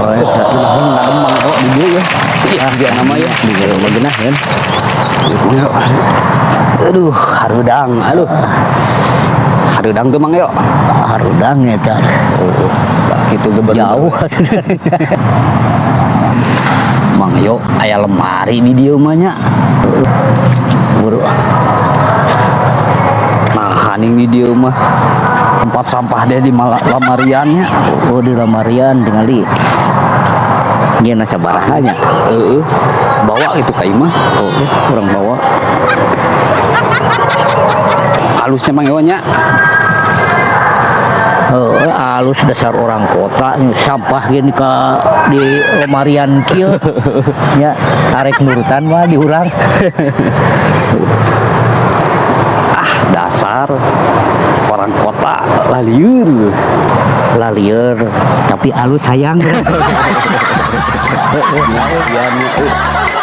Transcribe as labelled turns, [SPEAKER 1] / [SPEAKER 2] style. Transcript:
[SPEAKER 1] Oh, eta.
[SPEAKER 2] Ngadem Mang Eo di dieu ya. Iya, dia nama ya.
[SPEAKER 1] Di jero mah geunah kan.
[SPEAKER 2] Aduh, harudang, aduh. Harudang tuh, Mang Eo.
[SPEAKER 1] Harudang eta.
[SPEAKER 2] Oh, gitu ge.
[SPEAKER 1] Jauh.
[SPEAKER 2] Mang Yo, aya lemari di dieu mah nya.
[SPEAKER 1] Buru.
[SPEAKER 2] Nah, haning di dieu mah. Tempat sampah deh di lamariannya.
[SPEAKER 1] Oh, di lamarian tingali. Nyeuna sabaraha nya?
[SPEAKER 2] Heeh. Bawa itu ka imah.
[SPEAKER 1] Oh, kurang bawa.
[SPEAKER 2] Halusnya, Mang Yo, nya.
[SPEAKER 1] Oh, alus, dasar orang kota, sampah gini ka di lemarian kieu nya, arek nurutan mah di urang.
[SPEAKER 2] Ah, dasar orang kota lalieur.
[SPEAKER 1] Lalieur tapi alus, hayang.
[SPEAKER 2] Ya, ya.